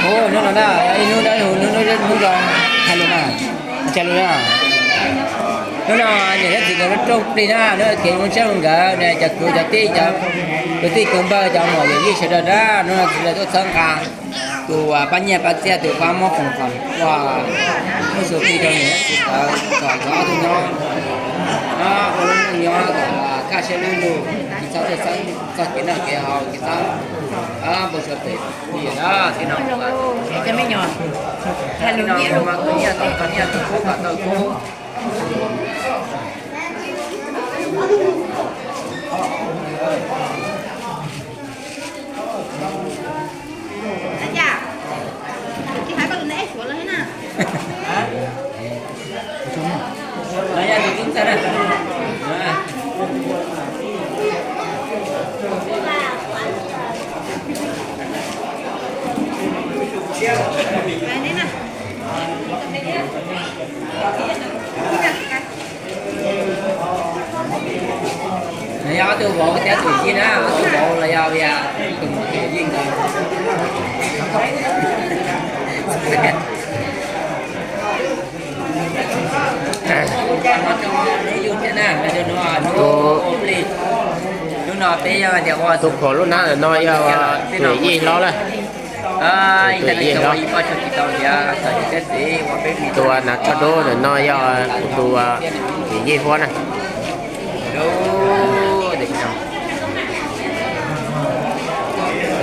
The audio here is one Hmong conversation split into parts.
Hnub no na, ib hnub dawb huv, hnub, hnub, hnub zoo, hais lus na, hais lus na. Hnub no niam thiab txiv nkawd lub rooj plig na, hnub no kev zoo siab rau nkawd, cov kwv cov tij, cov kwv tij kwv npawg, cov muam yawm yij sawv daws na, hnub no sawv daws tuaj txhawb nqa tus pab nyiaj pab txiaj, tus pab muab khoom kom ua lub xyoo plig rau niam thiab txiv nkawd, kom nkawd ob tug nyob, ua lub neej nyob kom kaj siab lug lug, tsis txhob tuaj txhawb txog kev noj kev haus, tsis txhob npau suav pem li na, tij no. Cov me nyuam, hais lus nyiaj rau kuv, nyiaj rau kuv, nyiaj rau kuv kom tau kuv. Los yog ob tug vauv thiab tus yij na, ob tug vauv los yog tus muam tus yij ntawd. Tus, tus khom lub hnab ntawm no yog tus yij hlob lawm. Tus yij hlob. Tus nav tshoj dub ntawm no yog kuv tus yij huab na.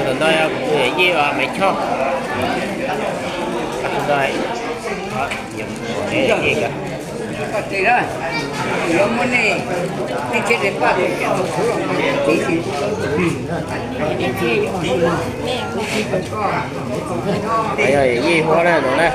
Tus no yog kuv tus yij Maiv Choj. Yog yij huab na no na.